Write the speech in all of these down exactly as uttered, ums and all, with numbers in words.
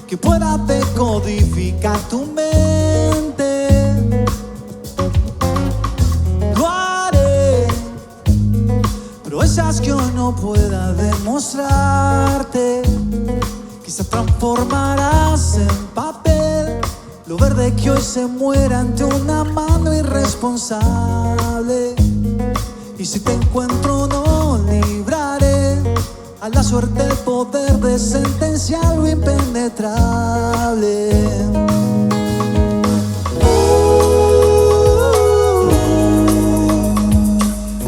que pueda decodificar tu mente. Lo haré, pero esas que hoy no pueda demostrarte, quizás transformarás en papel lo verde que hoy se muera ante una mano irresponsable. Y si te encuentro, no libraré a la suerte el poder de sentenciar lo impenetrable.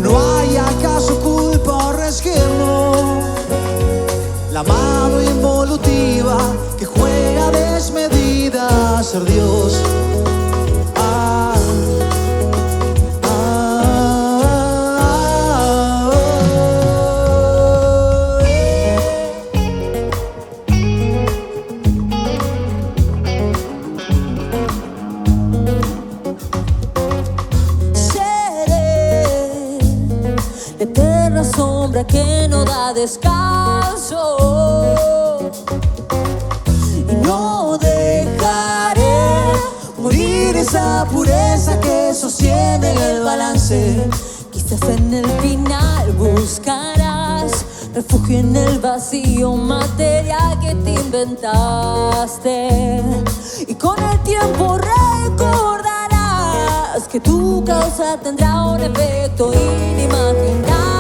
¿No hay acaso culpa o resquemo? La mano involutiva que juega desmedida a ser Dios. Ah, ah, ah, ah, eh. Seré la eterna sombra que no da descanso. Y no dejaré morir esa pureza que sostiene el balance. Quizás en el final buscarás refugio en el vacío material que te inventaste. Y con el tiempo recordarás que tu causa tendrá un efecto inimaginable.